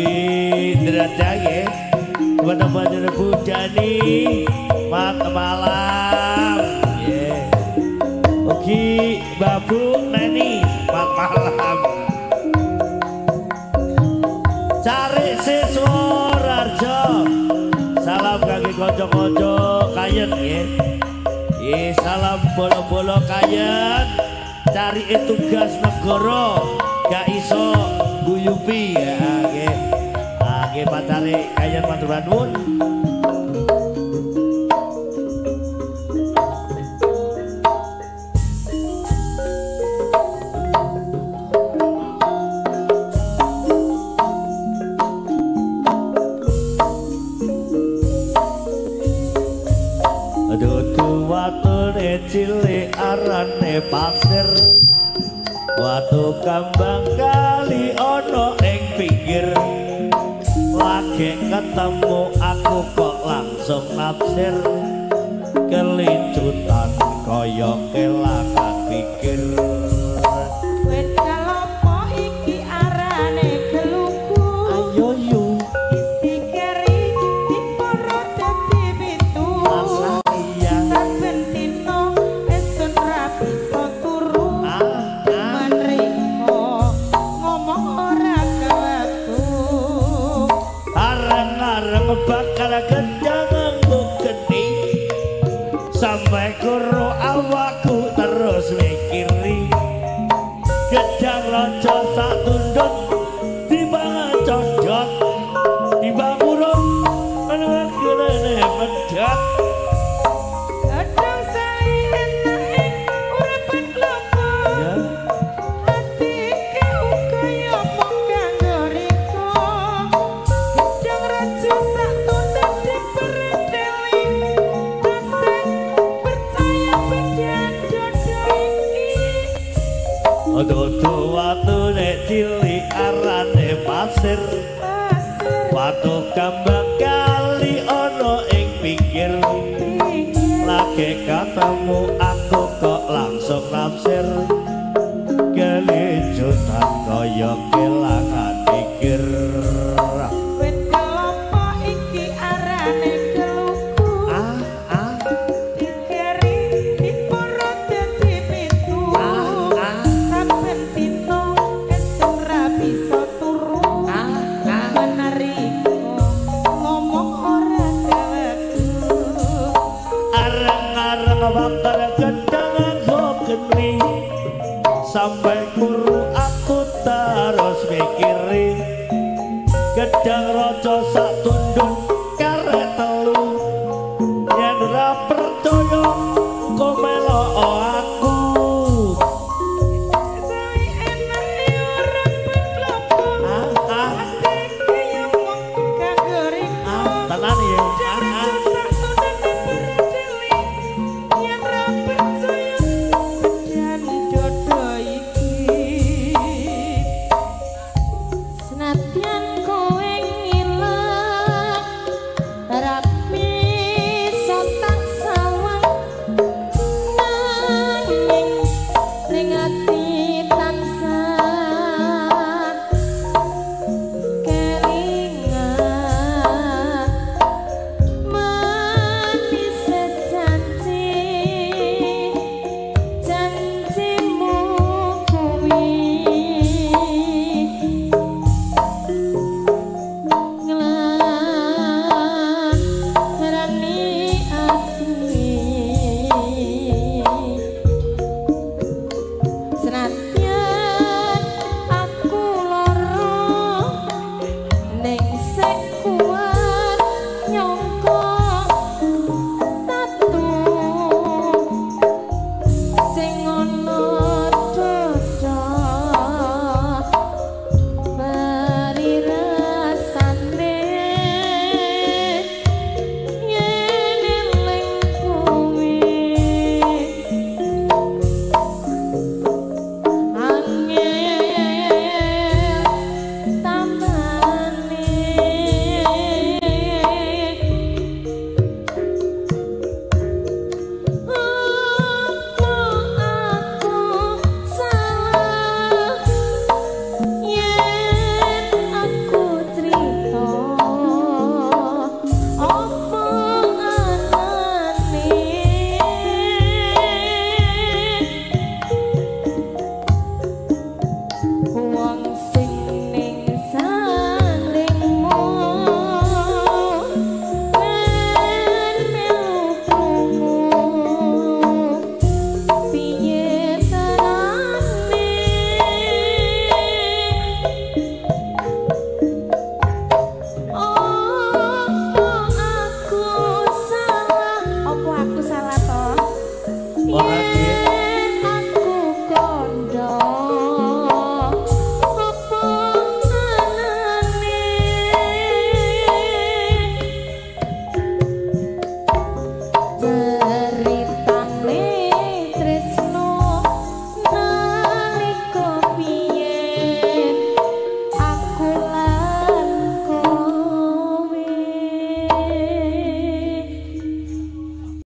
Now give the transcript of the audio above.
Indra nggih. Kepada Panjenengan Bujani mat malam nggih. Ugi Babu Neni mat malam. Cari siswa Rarjo. Salam kangge kanca-kanca kayen nggih. Nggih, salam bolo-bolo kayen. Cari tugas negara gak iso guyupi ya nggih. Ah nggih pacare kayen matur nuwun. Dudu watune cilik arane pasir, watu kambang kali ana ing pinggir. Lagi ketemu aku kok langsung nafsir, kelincutan kaya kelangan pikir. Wit kalopo iki arane geluku, ayo yu isi keri diporo dadi pitu. Saben dina esun ra bisa turu, menriko ngomong ora kewatu. Areng-areng bakal gedang nganggo geni, sampai kuru awakku terus mikiri. Gedang raja sak tunduk dipangan codot, tiba urung menawan gelene medhot. Gedang sae enak uripan klopo, Ya. ati kaya mung kanggo riko. Gedang raja sak tunduk diperinteli, tasih percaya bedan dodo iki. Dudu watune cilik arane pasir, Pasir watu kambang kali ana ing pinggir. Lagi ketemu aku kok langsung nafsir, kelincutan kaya kelangan pikir. Wit kelopo iki arane geluku, Ah ah dikeri diporo dadi pitu. ah ah Saben dina esuk ra bisa turu, ah ah. menariko ngomong ora kewatu. Areng-areng bakal gedang nganggo geni, sampai kuru aku terus mikiri. Gedang raja sak